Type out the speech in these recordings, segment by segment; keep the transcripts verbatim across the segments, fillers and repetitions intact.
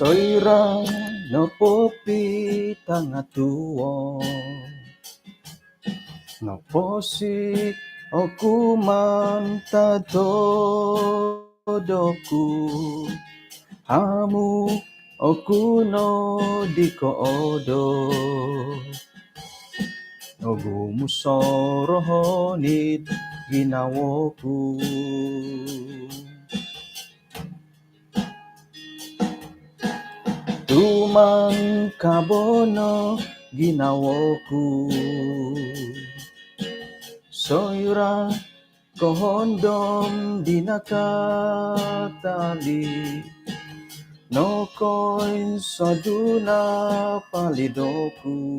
Soira nopo pitangatuo, noposik oku mantad todop ku, hamu oku no di koodo. Ogumu sorohon it ginawo ku. Tumangkabo no ginawo ku. Soira kohondom di nakatali, nokoinsodu no palido ku.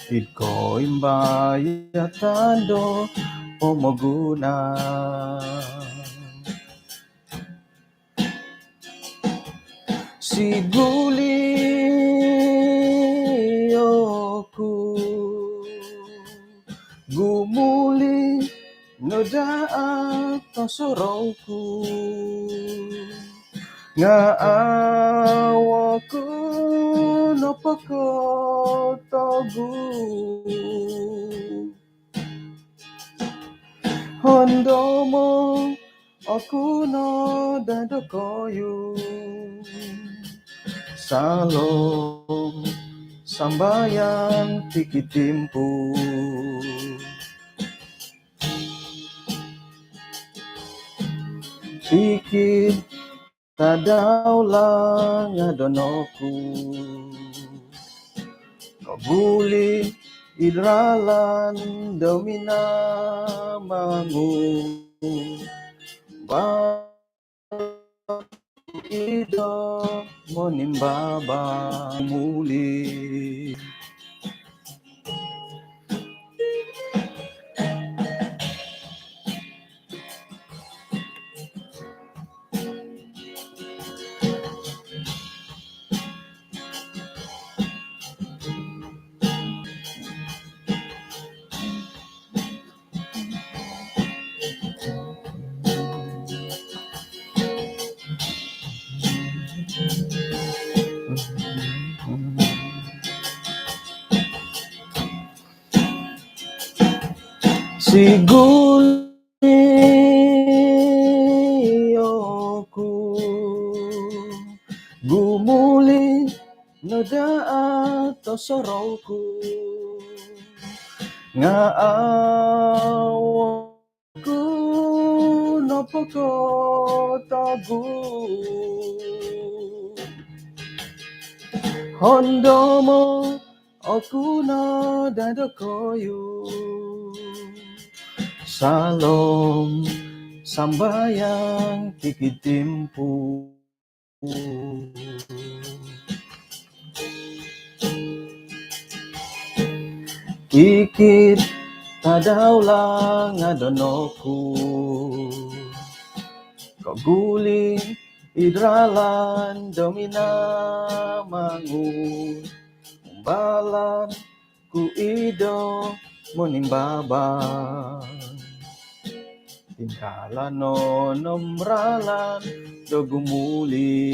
Id koimbayatan do pomogunan. Siguli oku, gumuli no daa tosorou ku, nga au oku no pokotogu. Hondomo oku no daa dokoyu, saalom sambayang tikid timpu. Tikid tadau langadon oku, koguli id ralan do minamangun, ba ido monimbabang muli. Siguli oku, gumuli no daa tosorou ku, nga au oku no pokotogu. Hondomo oku no daa dokoyu, saalom sambayang tikid timpu. Tikid tadau langadon oku, koguli id ralan do minamangun, umbalan ku ido monimbabang. Tingkala nonom ralan do gumuli.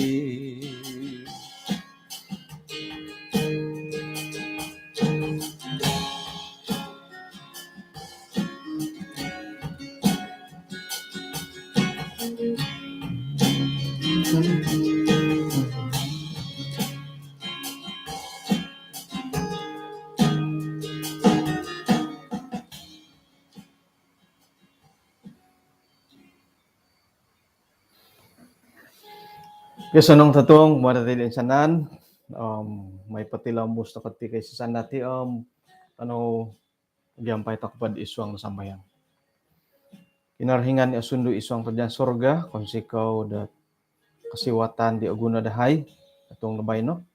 Oke, osonong totuong kumaa dati toinsanan. Om, mai potilombus tokou ti koisaan dati, om, kanou giampai tokou po id suang do sambayang. Kinorohingan i osundu id suang kerajaan sorga, kounsikou dot kosiwatan di oguno dahai totuong do baino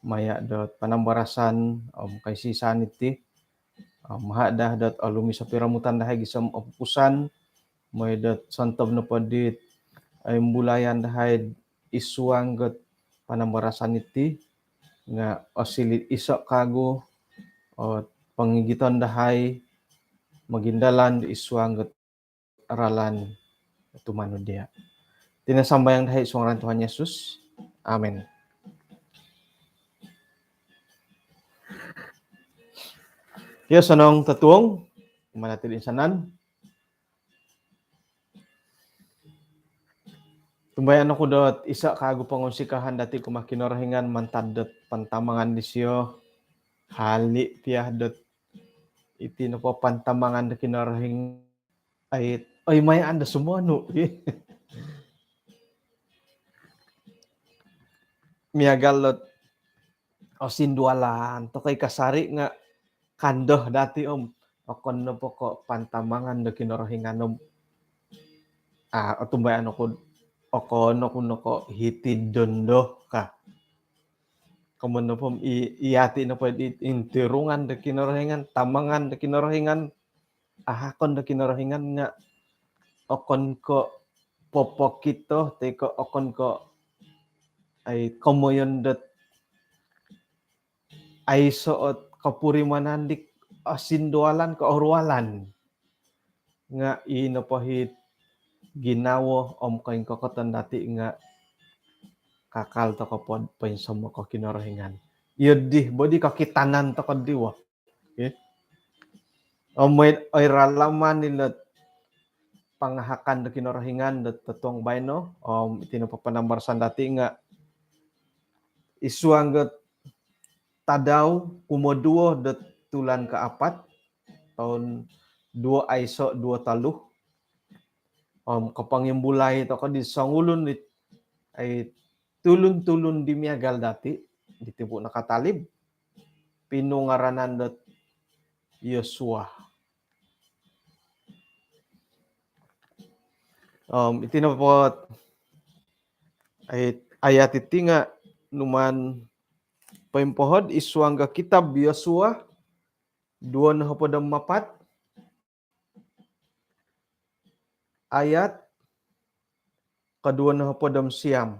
maya dot panambarasan om koisaan iti, om, maha daa dot olumis o piromutan dahai gisom opupusan, mooi dot sontob nopo dit, eh, imbulayan dahai id suang dot panambarasan iti nga osiliu iso kagu o pongigiton dahai mogindalan id suang dot ralan tumanud dia. Iti no sambayang dahai id suang ngaran Tuhan Yesus. Amin. Kio, osonong totuong kumaa dati toinsanan. Tumbayaan oku dot iso kawagu pongunsikahan dati kumaa Kinorohingan mantad dot pantamangan disio. Hali pia dot iti nopo pantamangan do Kinorohingan, ai, oi, mayaan do sumonu. Miagal dot osindualan tokou kasari nga kandoh dati om okon nopo ko pantamangan do Kinorohingan om, ah, otumbayaan oku, okon oku no ko hiti dondo ka. Komoyon nopo i, iyati nopo i intirungan do Kinorohingan, tamangan do Kinorohingan, ahakon do Kinorohingan nga okon ko popokito toi ko okon ko, ai, komoyon dot aiso ot kopurimanan di osindualan ko orualan. Nga i nopo it ginawo om koingkokoton dati nga kakal tokou po poinsomok o Kinorohingan. Iyo di, bo di kokitanan tokou di wo. Okey. Om oi, oi, ralaman ilo pangahakan do Kinorohingan do totuong baino. Om iti nopo panambarasan dati nga id suang dot tadau kumoduo dot tulan kaapat, toun duo aiso duo tolu. Om kopongimbulai tokou di songulun di, ai, tulun-tulun di miagal dati di timpu nakatalib, pinungaranan dot Yosua. Om iti nopo ayat, ayat iti nga numaan poimpohod id suang do kitab Yosua duo nohopod om apat, ayat koduo nohopod om siam.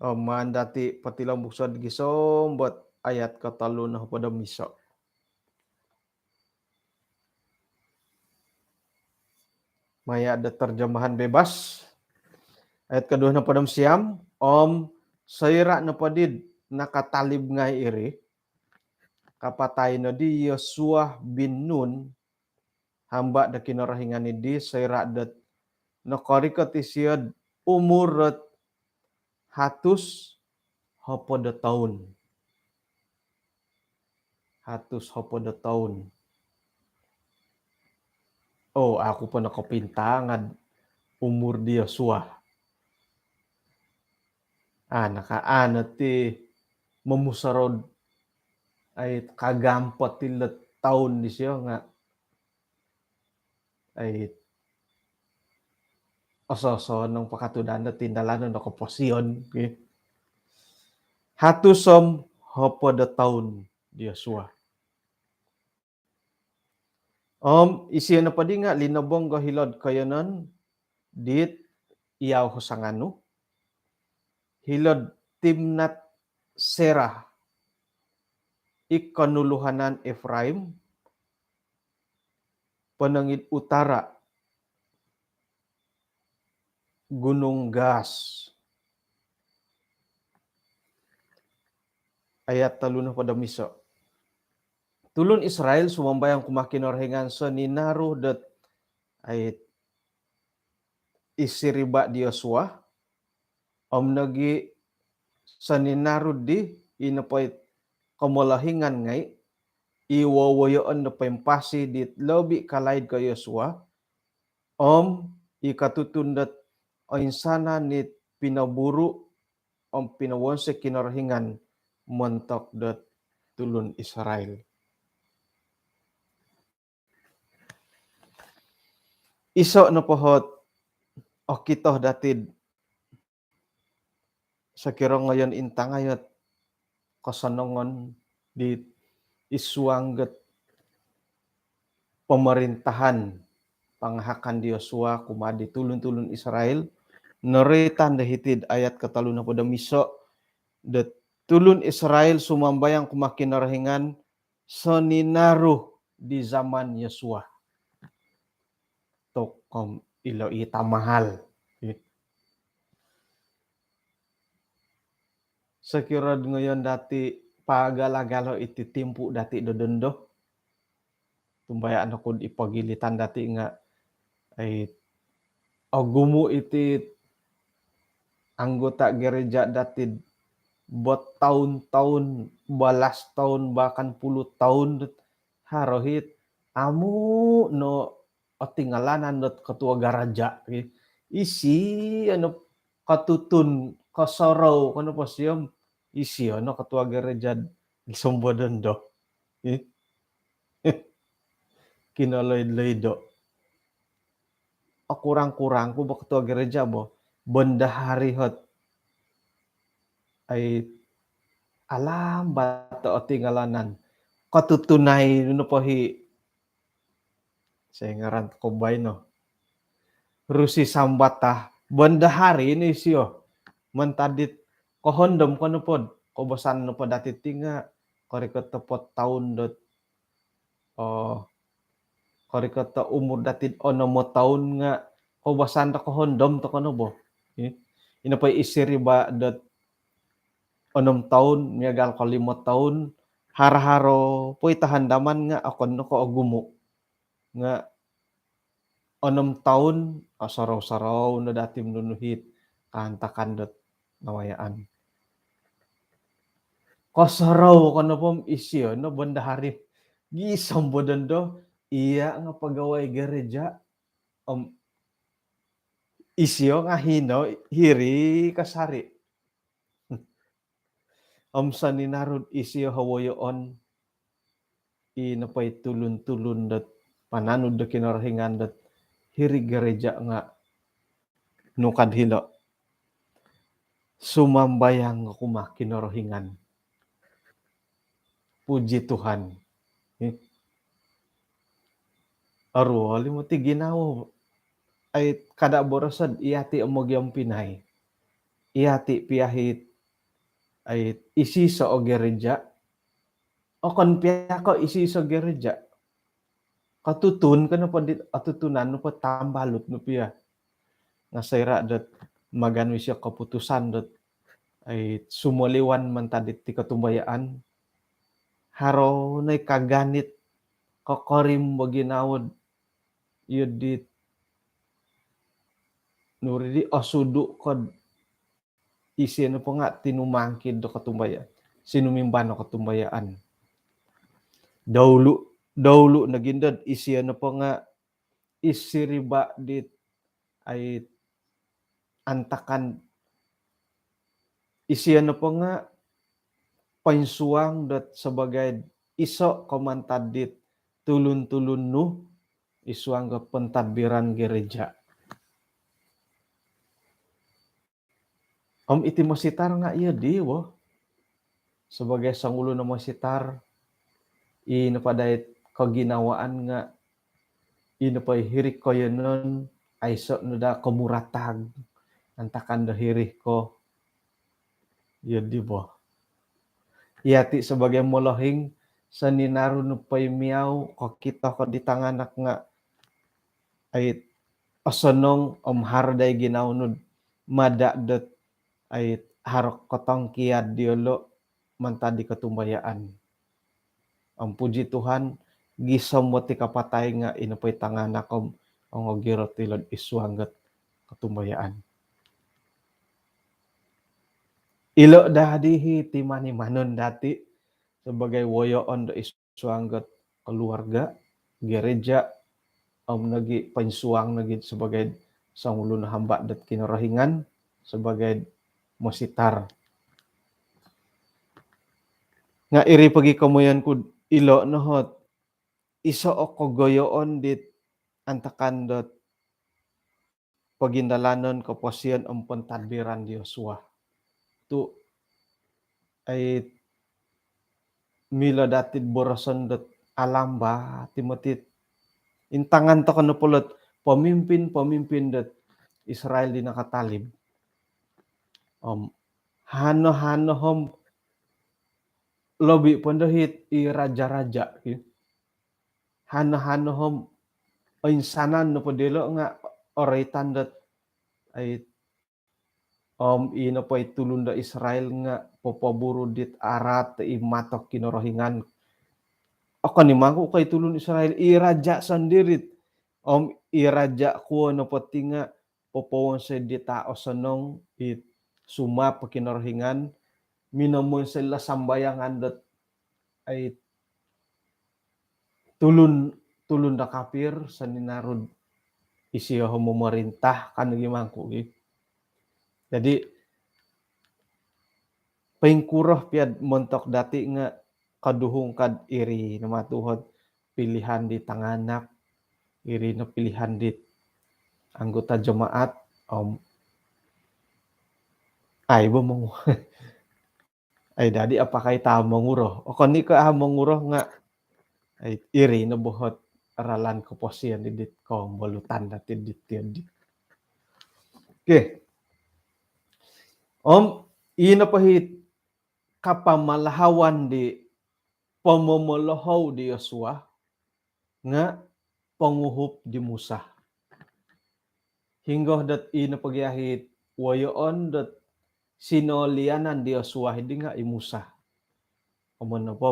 Om maan dati potilombus do gisom dot ayat kotolu nohopod om iso. Maya do terjemahan bebas. Ayat koduo nohopod om siam, om soira nopo di nakatalib ngai iri, kapatai no di Yosua bin Nun, hamba do Kinorohingan di, soira dot nokorikot isio do umur dot hatus hopod do toun. Hatus hopod do toun. Oh, au oku po nokopintangad umur di Yosua. Ah, naka-, ah, nati momusorou, ai, kagampot ilo toun disio nga, ai, oso-oso nung pakatudan do tindalanon do koposion, okey. Hatus om hopod do toun di Yosua. Om isio nopo di nga linobong do hilo'd koiyonon dit Iyau Hosanganu, hilo'd Timnat Serah, id konuluhanan Efraim, ponong id utara Gunung Gaas. Ayat tolu nohopod om iso. Tulun Israel sumambayang kumaa Kinorohingan soninaru dot, ai, id siriba di Yosua, om nogi soninaru di i nopo i komolohingan ngai, i wowoyoon do poimpasi dit lobi kalaid ko Yosua, om i kotutun dot oinsanan it pinoburu om pinowonso Kinorohingan montok dot tulun Israel. Iso nopo ot okito dati do sokiro ngoyon intangai ot kosonongon di id suang dot pomorintahan pangahakan di Yosua kumaa di tulun-tulun Israel, noroitan do hiti'd ayat kotolu nohopod om iso dot tulun Israel sumambayang kumaa Kinorohingan soninaru di zaman Yosua. Tokom ilo i tamahal. Sokiro ngoyon dati pagala-galo iti timpu dati do dondo. Tumbayaan oku di pogilitan dati nga, ai, ogumu iti anggota gereja dati bertahun-tahun, balas tahun, bahkan puluh tahun dot haro it amu no otingalanan dot ketua gereja. Isio no kotutun, kosorou, kono po sio om isio no ketua gereja di sombo dondo. Kinoloid-loido. Okurang-kurang ku bo ketua gereja bo, bendahari ot, ai, alambat otingalanan. Kotutunai no po i, sai ngaran toko baino, Rusi Sambata, bendahari no isio. Mantad dit kohondom ko nopo, koubasan nopo dati ti nga korikot topot tahun dot, oh, korikot to umur dati onom tahun nga koubasan do kohondom toko no bo. Ino po i siriba dot onom tahun, miagal ko limo tahun, haro-haro po i tahandaman nga okon no ko ogumu. Nga onom tahun, osorou-sorou no dati nunu it kaantakan dot nawayaan. Kosorou ko nopo om isio no bendahari gisom bo dondo, iya nga pegawai gereja, om isio nga hino hiri kasari. Om soninaru dot isio o woyoon, ino po i tulun-tulun dot pananud do Kinorohingan dot hiri gereja nga nukad hilo, sumambayang kumaa Kinorohingan. Puji Tuhan. Oruol i moti ginawo. Ai, kada boroso dot iyati o mogiompinai. Iyati pia it, ai, isoiso o gereja. Okon pia ko isoiso gereja. Kotutun ko nopo dit otutunan nopo tambalut no pia. Nga soira dot maganu isio keputusan dot, ai, sumoliwan mantad diti kotumbayaan, haro no i kaganit, kokorim bo ginawo dot iyo dit nuri di osudu ko dot isio nopo nga tinumangkid do kotumbayaan, sinumimban do kotumbayaan. Daulu, daulu nogi ndo dot isio nopo nga i siriba dit, ai, antakan isio nopo nga poinsuang dot sebagai iso ko mantad dit tulun-tulun nu id suang do pentadbiran gereja. Om iti mositar nga iyo di, wo. Sebagai songulun o mositar, i nopo dii koginawaan nga i nopo i hiri koiyonon, aiso no daa komuratag antakan do hiri ko. Iyo di bo. Iyati sebagai molohing, soninaru nopo i miau kokito ko di tanganak nga, ai, osonong om haro daa i ginawo nu dot mada dot, ai, haro kotongkiad diolo mantad di kotumbayaan. Om puji Tuhan, gisom moti kapatai nga i nopo i tanganak om ongogirot ilo id suang dot kotumbayaan. Ilo daa dii i timanimanon dati sebagai woyoon do id suang dot keluarga, gereja, om nogi poinsuang nogi sebagai songulun hamba dot Kinorohingan, sebagai mositar. Nga iri pogi komoyon ku dot ilo no ot iso o kogoyoon dit antakan dot pogindalanon, koposion om pentadbiran di Yosua. Tu, ai, milo dati dot boroson dot alambat i moti dot intangan toko nopo ilo dot pemimpin-pemimpin dot Israel di nakatalib. Om hano-hano om lobi po ndo it i raja-raja, ki. Hano-hano om oinsanan nopo diolo nga oroitan dot ai om ino po i tulun do Israel nga popoburu dit araat i mato Kinorohingan. Okon i mangku ko i tulun Israel, i raja sondiri. Om i raja kuo nopo ti nga popowonsoi dit a osonong i sumapo Kinorohingan, minomonsoi lo sambayangan dot ai tulun, tulun do kafir, soninaru isio ho momorintah kan gi mangku gi. Jadi poingkuro pia montok dati nga koduhung kad iri no matu ot pilihan di tanganak, iri no pilihan di anggota jemaat, om ai bo mongu- ai dadi apakai ta monguro. Okon i ko a monguro nga ai iri no bo ot ralan koposion di dit kombolutan dati dit tiodi. Okey. Om ino po i kapamalahawan di pomomolohou di Yosua nga ponguhup di Musa. Hinggo dot ino po gia i woyoon dot sinolianan di Yosua di nga i Musa. Om nopo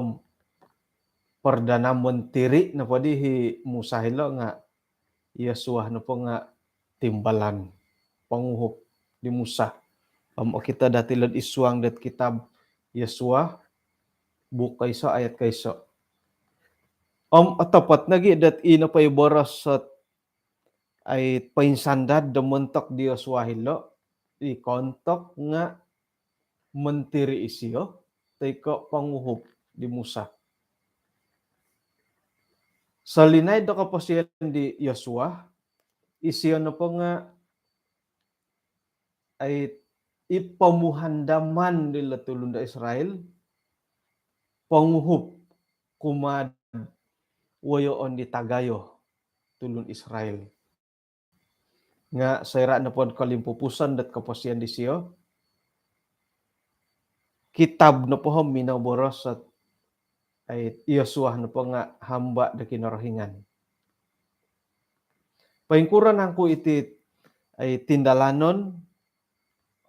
Perdana Menteri nopo di i Musa ilo nga Yosua nopo nga timbalan, ponguhup di Musa. Om okito dati lo'd id suang dot kitab Yosua, buuk koiso ayat koiso. Om otopot nogi dot ino po i boros ot ai poinsandad do montok di Yosua ilo, i kontok nga menteri isio, toi ko ponguhup di Musa. Solinaid do koposion di Yosua, isio nopo nga ai i pomuhandaman dilo tulun do Israel, ponguhup kumaa woyoon di tagayo tulun Israel. Nga soira nopo do kolimpupuson dot koposion disio, kitab nopo om minoboros ot ai Yosua nopo nga hamba do Kinorohingan. Poingkuro nangku iti ai tindalanon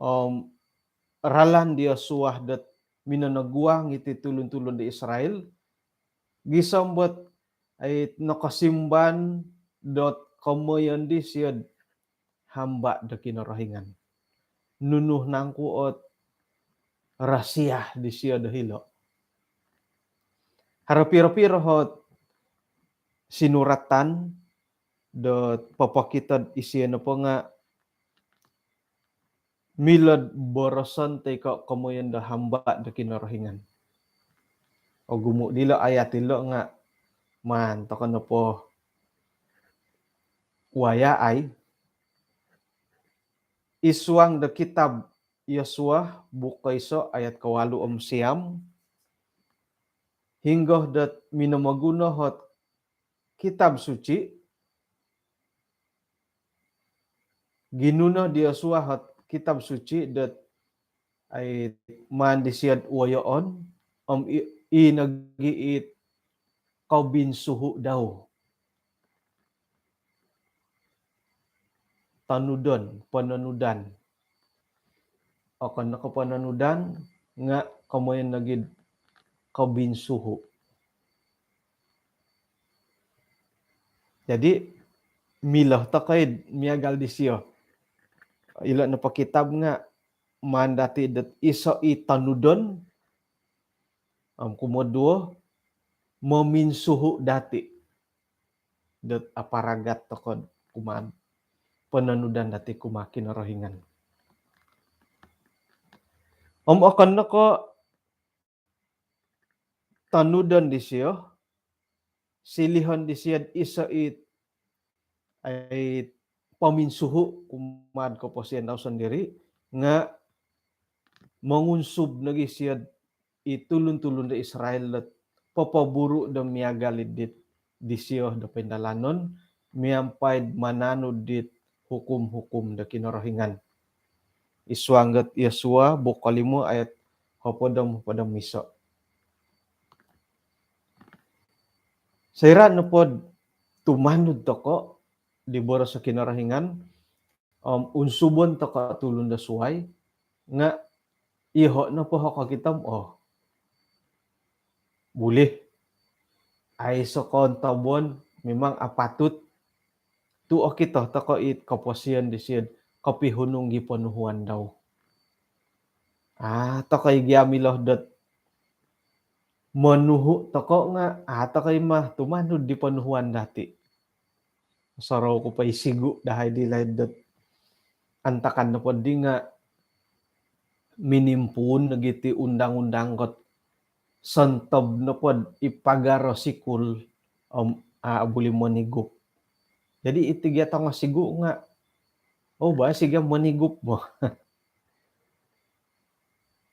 om ralan di Yosua dot minonoguang iti tulun-tulun di Israel, gisom dot ai nokosimban dot komoyon disio hamba do Kinorohingan? Nunu nangku ot rahsia disio do hilo? Haro piro-piro ot sinuratan dot popokito isio nopo nga milo'd boroson toi ko komoyon do hamba do Kinorohingan. Ogumu dilo ayat ilo nga maan toko nopo wayaai. Id suang do kitab Yosua buuk koiso ayat kowalu om siam, hinggo dot minomoguno ot kitab suci, ginuno di Yosua ot kitab suci dot ai maan disio woyoon, om i, i nogi it kobinsuhu dau. Tonudon, pononudan. Okon no ko pononudan nga komoyon nogi kobinsuhu. Jadi milo toko i miagal disio. Ilo nopo kitab nga maan dati dot iso i tonudon, om kumoduo mominsuhu dati dot aparagat toko kumaa pononudan dati kumaa Kinorohingan. Om okon no ko tonudon disio, silihon disio iso i ai pominsuhu kumaa koposion dau sondiri, nga mongunsub nogi sio i tulun-tulun do Israel dot popoburu do miagal dit disio do pindalanon miampai mananud dit hukum-hukum do Kinorohingan. Id suang dot Yosua buuk kolimo ayat hopod om, hopod om iso. Soira nopo do tumanud toko di boros o Kinorohingan, om unsubon toko tulun do suai, nga iyoho nopo ho kokito om, oh, bulih. Aiso kontobon, memang apatut. Tu okito toko it koposion disio, kopihunung i ponuhuan dau. Ah, toko i gia milo dot monuhu toko nga, ah, toko i mah tumanud di ponuhuan dati. Sorou ku po i sigu dahai di laid dot antakan nopo di nga minimpuun nogi ti undang-undang kot sontob nopo i pagar o sikul om, ah, buli monigup. Jadi iti gia tongo sigu nga, oh, bah, siga monigup mo.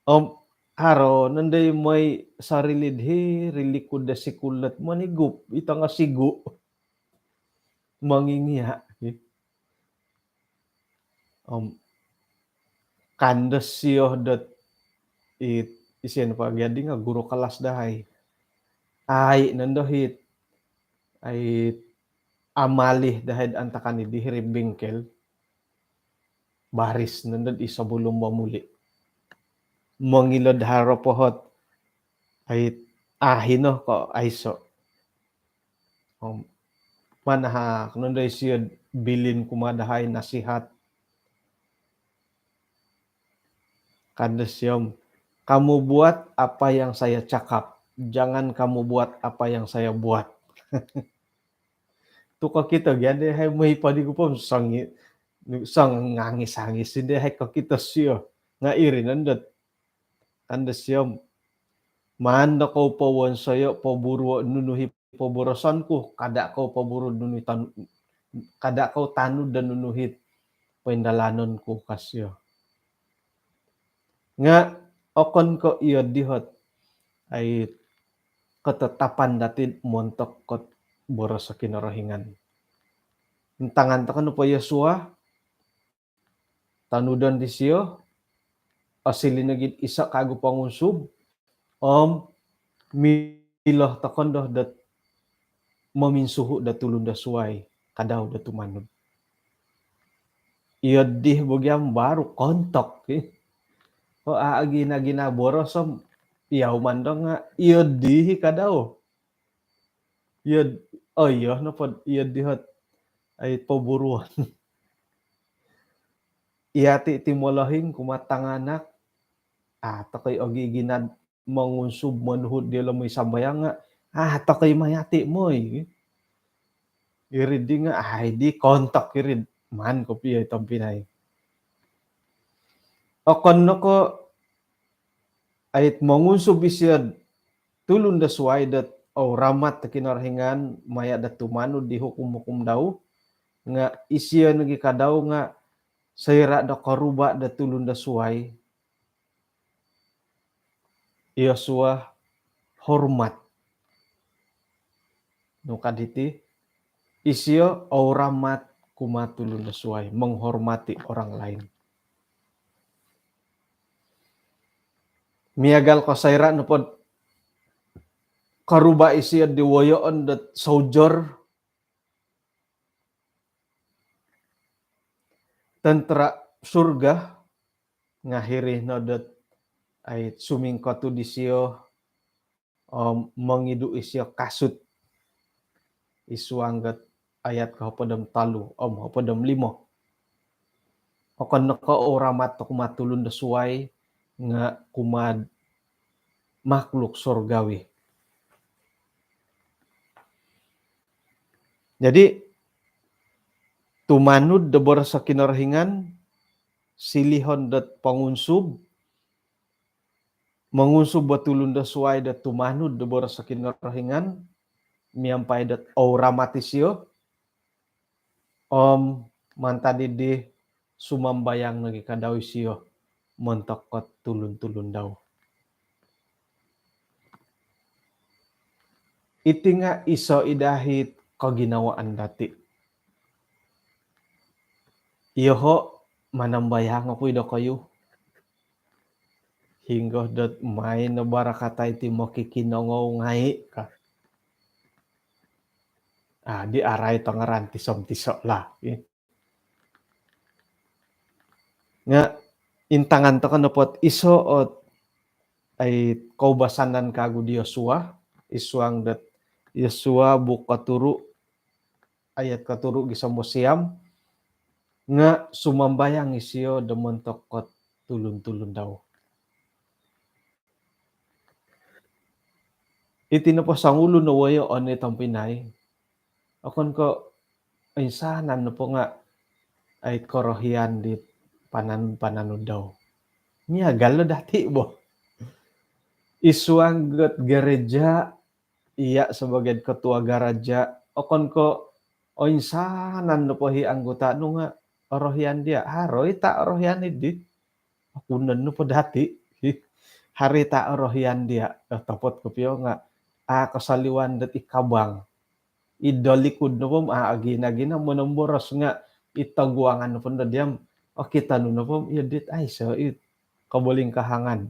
Om haro nondo i moi sarilid hi, rilikud do sikul dot monigup i tongo sigu. Mongingia. Om kandas sio dot it, isio nopo gia di nga guru kelas dahai. Ai nondo hit, ai amalih dahai antakan i di hiri bingkel. Baris nondo i sebelum momuli. Mongilo do haro po hot, ai, ah, hino ko aiso. Om manahak nondo isio bilin kumaa dahai nasihat. Kandas sio om, kamu buat apa yang saya cakap, jangan kamu buat apa yang saya buat. Tu kokito gia di hai moi ponigup om songi, songangis-angis di hai kokito sio. Nga iri nondo dot kandas sio om, maan no kou powonsoyo, poburuo nunu hi poboroson ku, kada kou poburu nunu tan-, kada kou tanud do nunu hit poindalanon ku, ka sio. Nga okon ko iyo di hot, ai, ketetapan dati montok kot boros o Kinorohingan. Intangan toko nopo Yosua, tanudon disio, osili nogi iso kagu pongunsub, om milo toko no dot mominsuhu do tulun do suai, ka dau do tumanud. Iyo di bo gia om baru kontok, eh. Oh, a, agina-gina boros om, iya umandong nga, iyo di ka dau. Iyo, oh iyo, nopo iyo di hot, ai, poburuon. Iya ti, ti molohing kumaa tanganak, ah, toko i ogi-ogina mongunsub monuhu diolo moi sambayang nga, ah, toko i mayati moi. Iri di nga, ah, di kontok iri, maan kopio i tompinai. Okon no ko, ai, mongunsub isio tulun do suai dot, oh, hormat do Kinorohingan, maya do tumanud di hukum-hukum dau, nga isio nogi ka dau nga soira do koruba do tulun do suai, Yosua hormat. Nu ka diti, isio hormat kumaa tulun do suai, menghormati orang lain. Miagal ko soira nopo dot koruba isio di woyoon dot soldier, tentera surga, nga hiri no dot, ai, sumingkotud isio, om mongidu isio kasut. I suang dot ayat kohopod om tolu om hopod om limo. Okon no ko hormat do kumaa tulun do suai, nga kumaa makhluk surgawi. Jadi, tumanud do boros o Kinorohingan, silihon dot pongunsub, mongunsub o tulun do suai do tumanud do boros o Kinorohingan, miampai dot hormat isio, om mantad di sumambayang nogi ka dau isio montok kot tulun-tulun dau. Iti nga iso i dahai koginawaan dati. Iyoho, manambayang oku i dokoyu. Hinggo dot main no barakatai ti mokikinongou ngai ka. Ah, di arai tongoran tiso-tiso lah. Nga intangan toko nopo ot iso ot ai koubasanan kagu di Yosua, id suang dot Yosua buuk koturu, ayat koturu gisom dosiam, nga sumambayang isio do montok ot tulun-tulun dau. Iti nopo songulun o woyoon i tompinai, okon ko insanan nopo nga ai korohian di panan-, pananud dau. Miagal lo dati bo. Id suang dot gereja, iya sebagai ketua gereja, okon ko oinsanan nopo i anggota nu nga orohian dia. Haro i ta orohian i di. Okon nopo dati. Haro i ta orohian dia. Eh, topot kopio nga, ah, kosoliwan dot i kabang. Id dolikud nopo om, ah, agina-gina monomboros nga id toguangan nopo ndo diam. Okito nu nopo om, iyo dit, aiso it kobolingkahangan.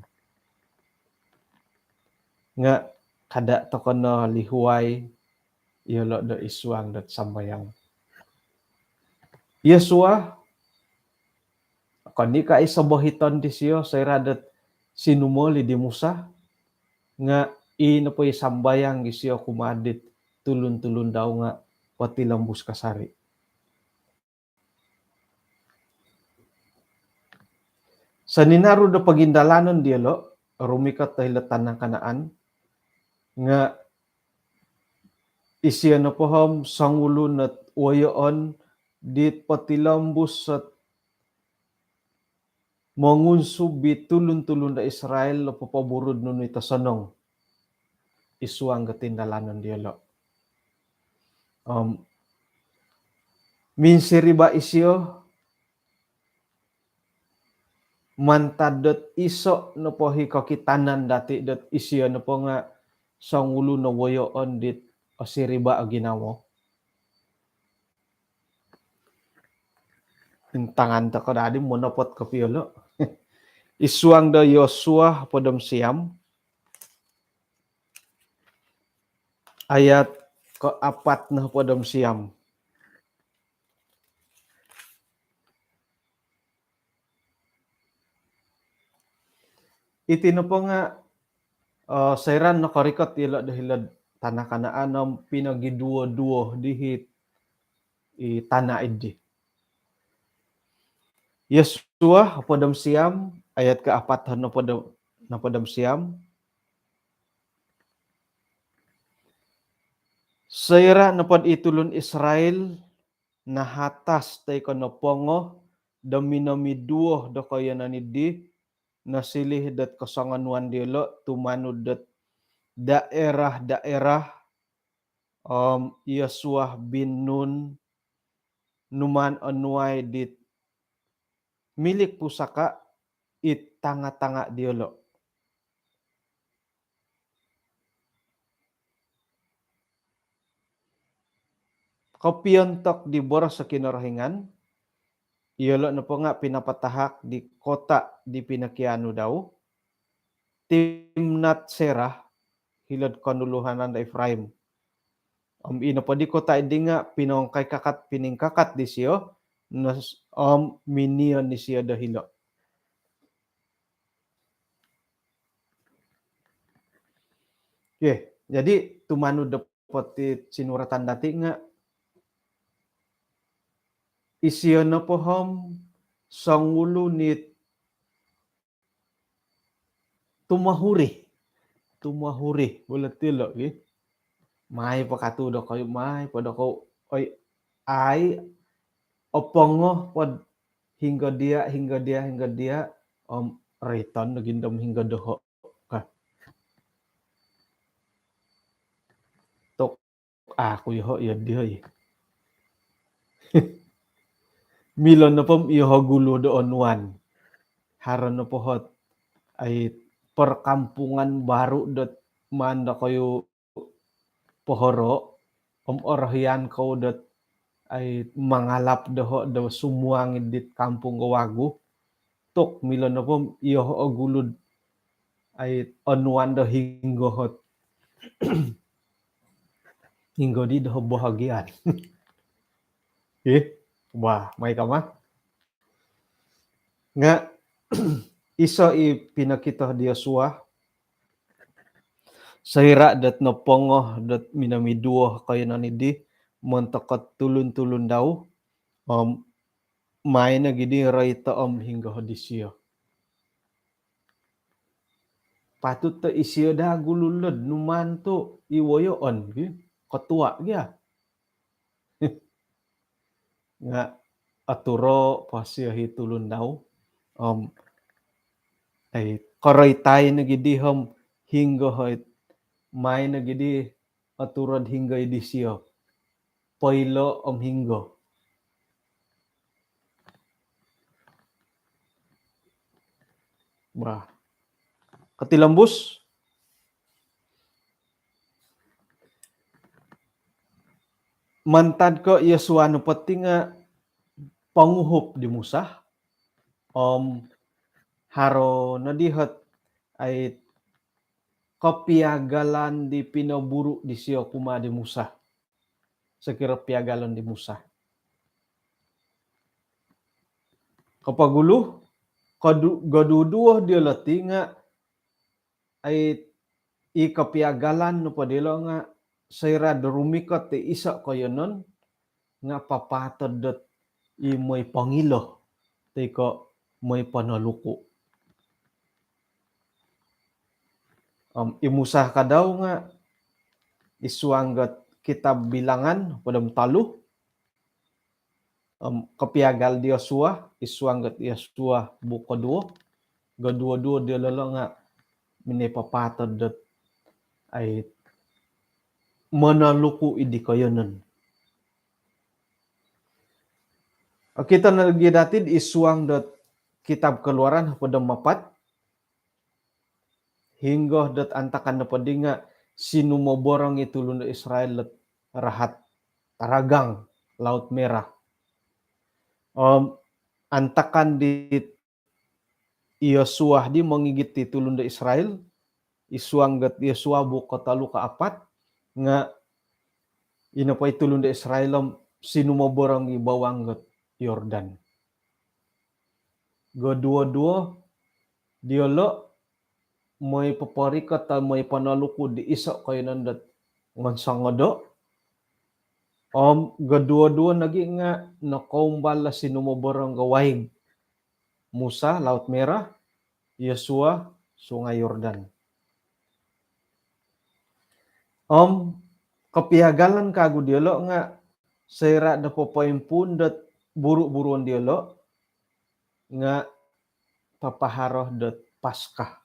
Nga kada toko no lihuai, iyolo do id suang dot sambayang. Yosua, okon i ko iso bohiton disio, soira dot sinumoli di Musa, nga i nopo i sambayang disio kumaa dit tulun-tulun dau nga potilombus kasari. Soninaru do pogindalanon diolo, rumikot do hilo tana Kanaan, nga isio nopo om songulun ot woyoon dit potilombus ot mongunsub i tulun-tulun do Israel do popoburud nunu i tosonong id suang do tindalanon diolo. Om minsiriba isio mantad dot iso nopo i kokitanan dati dot isio nopo nga songulun o woyoon dit osiriba o ginawo. Intangan toko dadi monopot kopio lo. Id suang do Yosua hopod om siam, ayat kaapat no hopod om siam. Iti nopo nga, eh, soira nokorikot ilo do hilo'd tana Kanaan om pinogiduo-duo dii i tana idi. Yosua hopod om siam, ayat kaapat hopod om, hopod om siam. Soira nopo di tulun Israel nahatas toi ko nopongo do minomiduo do koiyonon idi, nosiliu dot kosongonuan diolo tumanud dot daerah-daerah, om Yosua bin Nun numaan onuai dit milik pusaka id tanga-tanga diolo. Kopiontok di boros o Kinorohingan, iyolo nopo nga pinapatahak di kota di pinokianu dau, Timnat Serah, hilo'd konuluhanan do Efraim. Om i nopo di kota idi nga pinongkaikakat, piningkakat disio, nos-, om minion disio do hilo. Okey, jadi tumanud do poti sinuratan dati nga isio nopo om songulun it tumohuri. Tumohuri, bula tilo gi. Mai po katu dokoyu, mai po dokoyu, oi, ai, opongo pod hinggo dia, hinggo dia, hinggo dia, om roiton do ginawo om hinggo doho. Ka. Tok aku yoho iyo diho i. Milo nopo om iyoho gulu do onuan. Haro nopo ot ai perkampungan baru dot maan dokoyu pohoro, om orohian kou dot ai mangalap doho do sumuang id dit kampung ko wagu. Tok milo nopo om iyoho gulu dot ai onuan do hinggo ot Inggo di do bahagian. Ih, wah, mai kama. Nga iso i pinokito di Yosua, soira dot nopongo dot minamiduo koyonon idi montok tulun-tulun dau, om mai nogi di roito om hinggo disio. Patut do isio daa gulu lod numaan tu i woyoon, gi, kotua gia. Nga aturo po sio hi tulun dau. Om, ai, koroitai nogi di om hinggo hoi, mai nogi di aturod hinggo i disio. Poilo om hinggo. Bah. Kotilombus. Mantad ko Yosua nopo ti nga ponguhup di Musa. Om haro no di hot ai kopiagalan di pinoburu disio kumaa di Musa. Sokiro piagalon di Musa. Kopogulu, kodu-, goduduo diolo ti nga ai i kopiagalan nopo diolo nga soira do rumikot ti iso koyonon nga papaatod dot i moi pongilo toi ko moi ponoluku. Om i Musa kadau nga i suang dot kitab Bilangan hopod om tolu. Om kopiagal di Yosua, i suang dot Yosua buuk koduo, goduo-duo diolo nga minoi papaatod dot ai monoluku idi koyonon. Okito nogi dati i suang dot kitab Keluaran hopod om apat, hinggo dot antakan nopo di nga sinumoborong i tulun do Israel dot rahat taragang Laut Merah. Om antakan di Yosua di mongigit i tulun do Israel, i suang dot Yosua buuk kotolu kaapat, nga i nopo i tulun do Israel om sinumoborong i bawang dot Yordan. Goduo-duo diolo moi poporikot om moi ponoluku di iso koyonon dot ngonsongodo. Om goduo-duo nogi nga nokoumbal do sinumoborong do waig. Musa, Laut Merah, Yosua, Sungai Yordan. Om kopiagalan kagu diolo nga soira do popoimpuun dot buru-buruon diolo nga papaharo dot Paskah.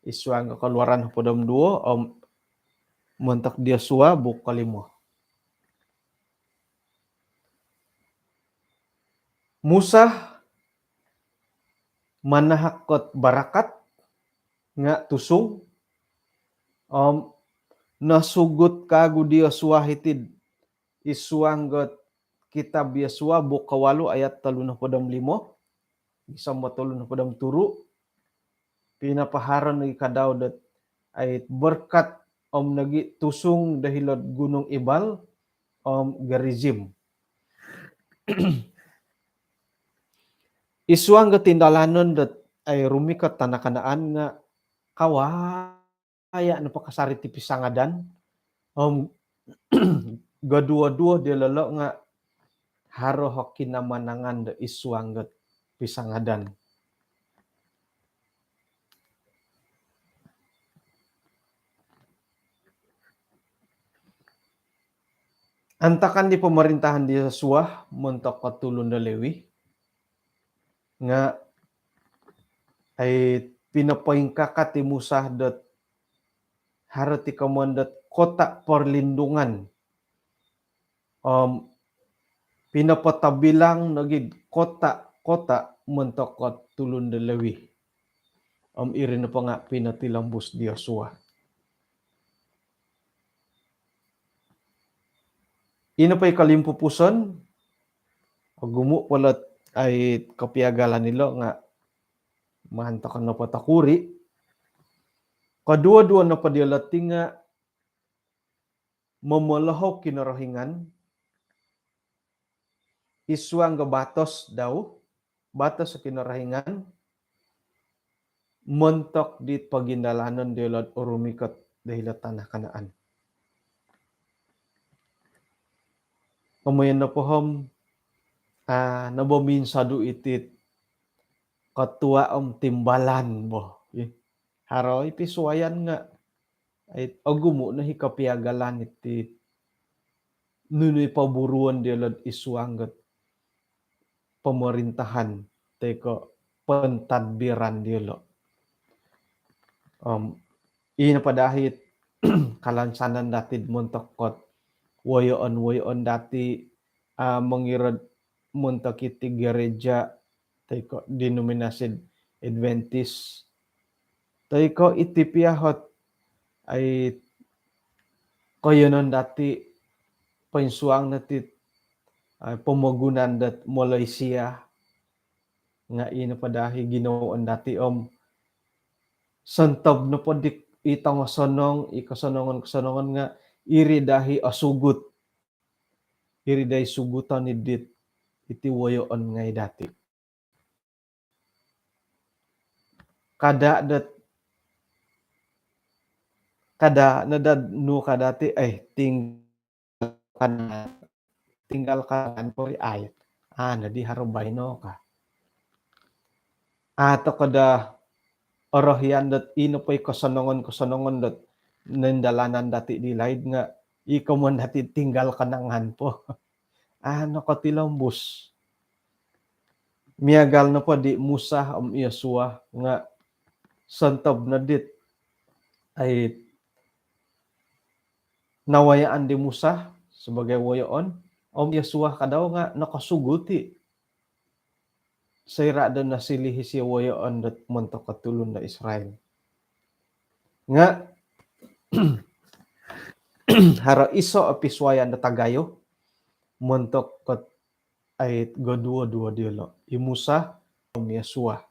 I suang Keluaran hopod om duo om montok di Yosua buuk kolimo. Musa manahak dot barakat nga tusung, om nosugut kagu di Yosua hiti'd i suang dot kitab Yosua buuk kowalu ayat tolu nohopod om limo gisom do tolu nohopod om turu. Pinapaharo nogi kadau dot ai berkat om nogi tusung do hilo'd Gunung Ebal om Gerizim. I suang dot tindalanon dot ai rumikot tana Kanaan nga kawaya nopo kasari ti pisangadan, om goduo-duo diolo nga haro o kinamanangan do i suang dot pisangadan. Antakan di pomorintahan di Yosua montok tulun do Lewi nga ai pinopoingkakat i Musa dot haro ti komoyon dot kota perlindungan. Om pinopotobilang nogi kota-kota montok tulun do Lewi. Om iri nopo nga pinotilombus di Yosua. I nopo i kolimpupuson, ogumu po lot ai kopiagalan ilo nga maan toko nopo tokuri. Koduo-duo nopo diolo ti nga momolohou Kinorohingan id suang do batos dau, batos Kinorohingan montok di pogindalanon diolo do rumikot do hilo tanah Kanaan. Komoyon nopo om, ah, nobo minsodu iti ketua om timbalan bo. Ih, haro i pisuayan nga, ai, ogumu no i kopiagalan iti nunu i poburuon diolo id suang dot pemerintahan toi ko pentadbiran diolo. Om, ino po daa it kalansanan dati montok kot woyoon-woyoon dati, ah, mongirot montok iti gereja toi ko denominasi Adventist toi ko iti pia ot, ai, koiyonon dati poinsuang no ti, ai, pomogunan dot Malaysia, nga ino po daa i ginawoon dati om sontob nopo di i tongosonong, i kosonongon-kosonongon nga iri daa i osugut, iri daa i suguton i dit iti woyoon ngai dati. Kada dot, kada no daa nu ka dati, eh, ting-, kada, tinggal kada pori ai. Ah, nodi haro baino ka. Ah, toko daa orohian dot ino po i kosonongon-kosonongon dot nindalanan dati di laid nga i komoyon dati tinggal kenangan po. Ah, nokotilombus. Miagal nopo di Musa om Yosua nga sontob no dit, ai, nawayaan di Musa sebagai woyoon, om Yosua ka dau nga nokosugut i soira do nosiliu isio woyoon dot montok tulun do Israel. Nga haro iso o pisuayan do tagayo montok kot, ai, goduo-duo diolo, i Musa om Yosua.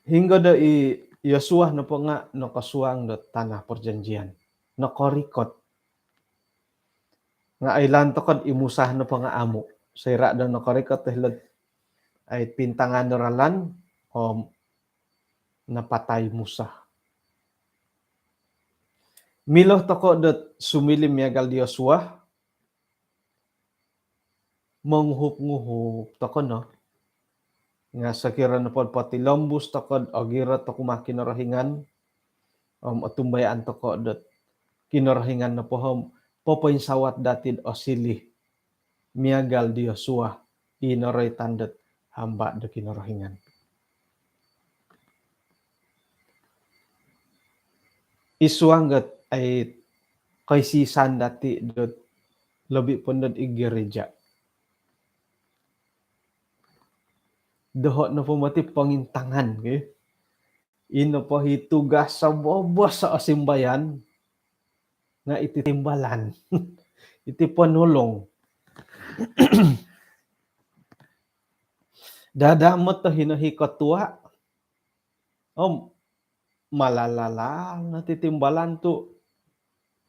Hinggo do i Yosua nopo nga nokosuang do tanah perjanjian, nokorikot. Nga oilaan toko do i Musa nopo nga amu. Soira do nokorikot do hilo, ai, pintangaan do ralan om napatai Musa. Milo toko dot sumiliu miagal di Yosua, monguhup-nguhup toko no. Nga sokiro nopo do potilombus toko do ogirot toko kumaa Kinorohingan, om otumbayaan toko dot Kinorohingan nopo om popoinsawat dati do osiliu miagal di Yosua, i noroitan dot hamba do Kinorohingan. Id suang dot, ai, koisisan dati dot lobi po dot i gereja. Doho nopo moti pongintangan, ki. Ino po i tugas sobobos osimbayan nga iti timbalan. Iti ponulung. Dada moto hino i ketua. Om malalal no ti timbalan tu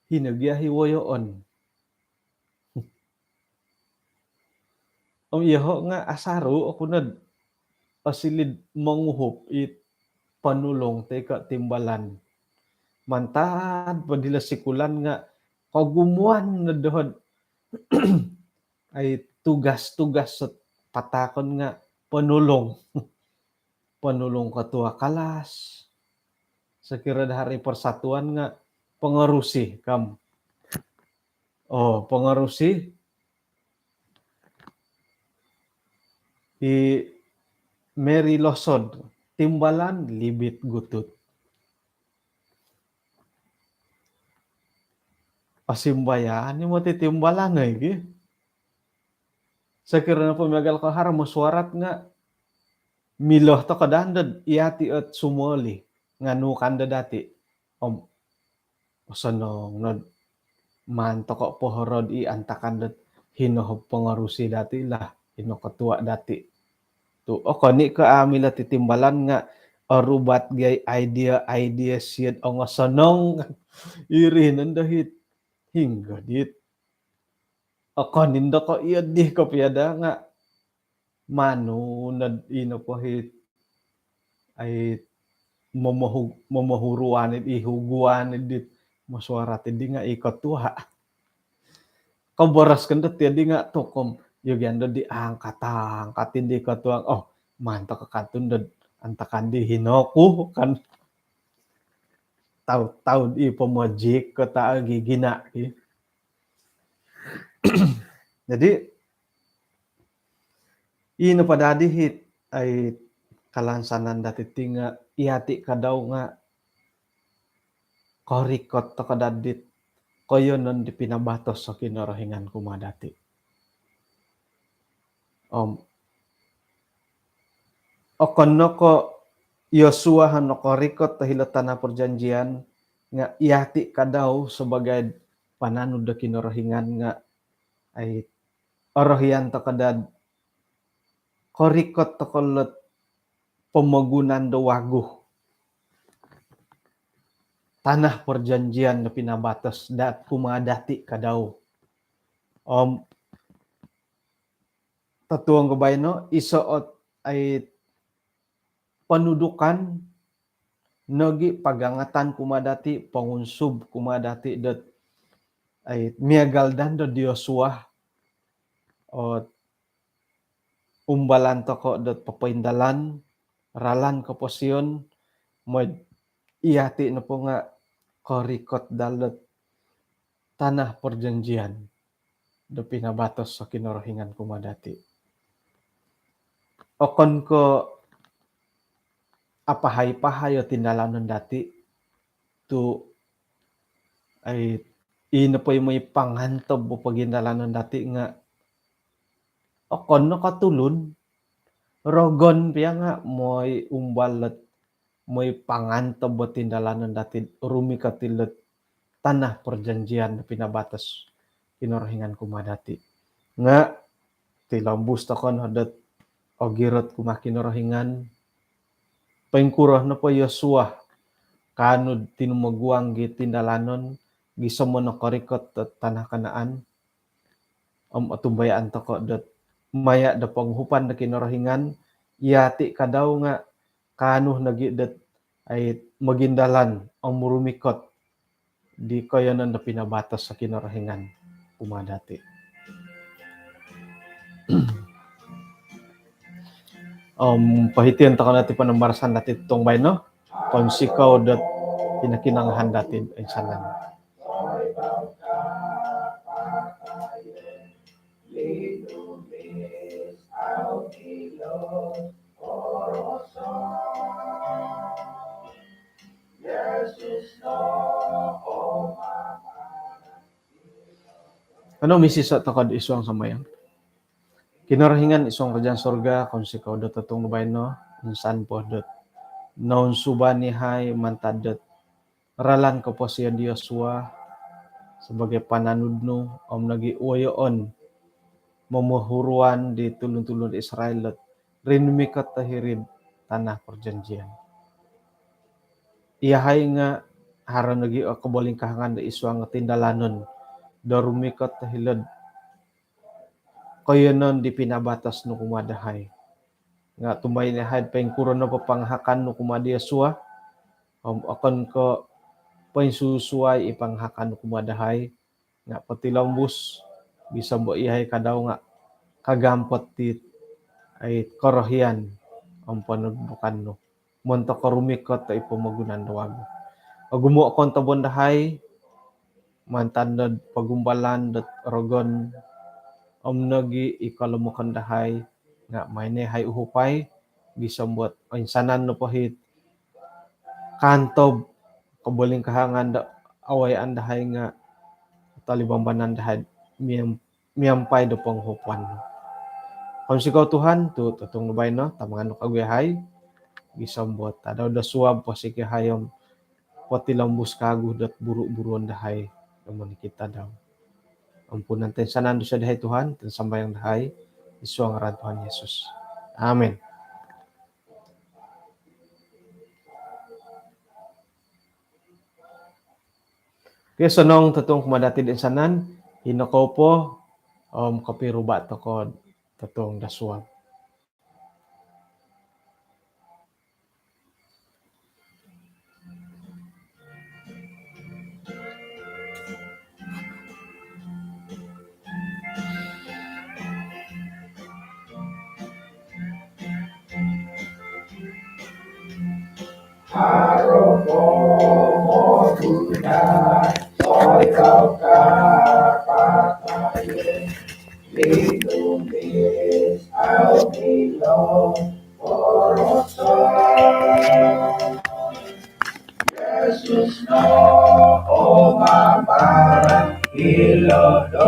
hino gia i woyoon. Om iyoho nga asaru oku no do osiliu do monguhup i ponulung toi ko timbalan. Mantad po dilo sikulan nga kogumuan no doho do, ai, tugas-tugas dot pataakon nga ponulung. Ponulung ketua kalas. Sokiro do hari persatuan nga pengerusi kam. Oh, pengerusi. I Mary Losod, timbalan Libit Gutut. Osimbayan i moti timbalan, ai, ki. Sokiro nopo miagal ko haro mesyuarat nga milo toko daa do iyati ot sumoli nga nukan do dati. Om osonong no do maan toko pohoro do i antakan dot hino pengerusi dati lah, hino ketua dati. Tu okon i ko a milo ti timbalan nga orubat gai idea-idea siad ongosonong. Iri nondo hiti. Hinggo dit. Okon indo ko iyo di kopiada nga manu nod ino po hiti. Ai momohu-, momohuruan i huguan i dit mesyuarat di nga i ketua. Koboros kondo ti di nga tokom. Yo giando di angkat-angkat di ketua. Oh, mantap katun dod antakan di hinoku kan. Tau-tau di pemojik kota agi gina ki. Jadi, ino po dadi hiti, ai kalansanan dati ti nga, iyati kadau nga korikot toko dadi dit koiyonon di pinabatos so Kinorohingan kumaa dati. Om, okon no ko Yosua nokorikot do hilo Tanah Perjanjian, nga iyati kadau sebagai pananud do Kinorohingan nga, ai, orohian toko dad korikot toko lot pomogunan do wagu. Tanah Perjanjian do pinabatos dot kumaa dati kadau. Om, totuong ko baino, iso ot, ai, ponudukan nogi pagangatan kumaa dati, pongunsub kumaa dati dot, ai, miagal dan do di Yosua, ot umbalan toko dot popoindalan, ralan koposion, mooi iyati nopo nga korikot dot Tanah Perjanjian do pinabatos so Kinorohingan kumaa dati. Okon ko apahai-pahai o tindalanon dati tu, ai, ino po i mooi pangantob o pogindalanon dati nga okon no ko tulun, rogon pia nga mooi umbal lot mooi pangantob o tindalanon dati rumikot ilot Tanah Perjanjian do pinabatos Kinorohingan kumaa dati. Nga tilombus toko no dot ogirot kumaa Kinorohingan, poingkuro nopo Yosua kaanu tinumoguang gi tindalanon gisom nokorikot dot tanah Kanaan. Om otumbayaan toko dot maya do ponguhupan do Kinorohingan, iyati kadau nga kaanu nogi dot, ai, mogindalan om rumikot di koiyonon do pinabatos so Kinorohingan kumaa dati. Om, pohitian toko no ti panambarasan dati totuong baino. Kounsikou dot pinokinongohan dati insanan. Kanou misiso toko id suang sambayang. Kinorohingan id suang kerajaan sorga, kounsikou dot totuong baino, insan po dot nounsuban yahai mantad dot ralan koposion di Yosua sebagai pananud nu, om nogi woyoon momohuruan di tulun-tulun Israel dot rinumikot do hiri'd Tanah Perjanjian. Iyahai nga haro nogi o kobolingkahangan do id suang tindalanon do rumikot do hilo'd koiyonon di pinabatos nu kumaa dahai. Nga otumbayaan yahai poingkuro nopo pangahakan nu kumaa di Yosua, om okon ko poinsusuai i pangahakan nu kumaa dahai, nga potilombus gisom bo yahai kadau nga kagampot dit, ai, korohian om ponudukan nu montok rumikot do id pomogunan do wagu. Ogumu o kontobon dahai mantad dot pogumbalan dot rogon om nogi i kolomokon dahai, nga maai no yahai uhupai gisom dot oinsanan nopo hiti kaantob kobolingkahangan do awayaan dahai nga tolibambanan dahai miam-, miampai do ponguhupan. Kounsikou Tuhan, tu totuong baino tamangan nu kagu yahai gisom dot tadau do suab posik yahai om potilombus kagu dot buru-buruon dahai do monikid tadau. Ampunan toinsanan dosa dahai Tuhan, iti no sambayang dahai id suang ngaran Tuhan Yesus. Amin. Okey, osonong totuong kumaa dati toinsanan, hino kou po om kopiruba tokou totuong do suab. Haro po moguno toi ko kapatazon, minumis au milo boroson. Yesus no o mamarang ilo do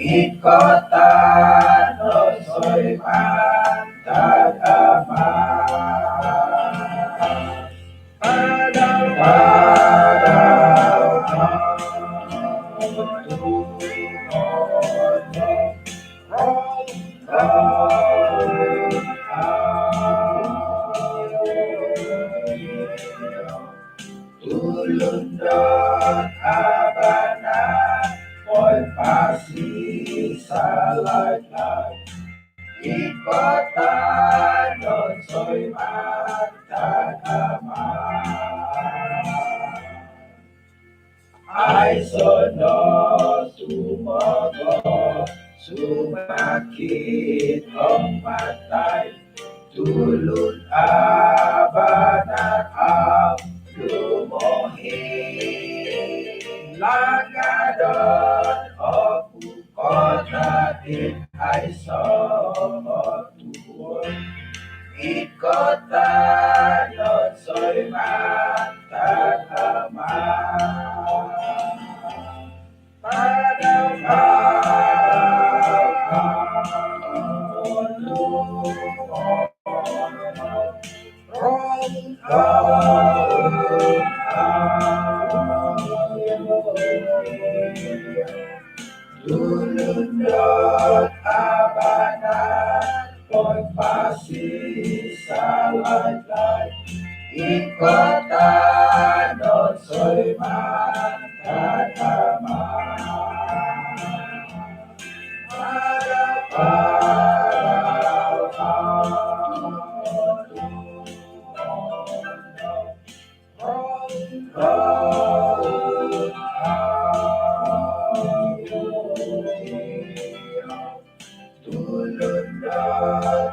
ikotan do soiman tagama. Padau, padau, padau. Tulun dot abana, oi pasi salai-lai, ikotan do soiman tagama. Aiso no tumogo, sumakit om matai, tulun abana au lumohi. Langadon oku kota dit aiso otuon, ikotan do soiman tagama. Padau, padau, padau. Tulun dot abana, oi pasi salai-lai, ikotan do soiman tagama. Tulun dot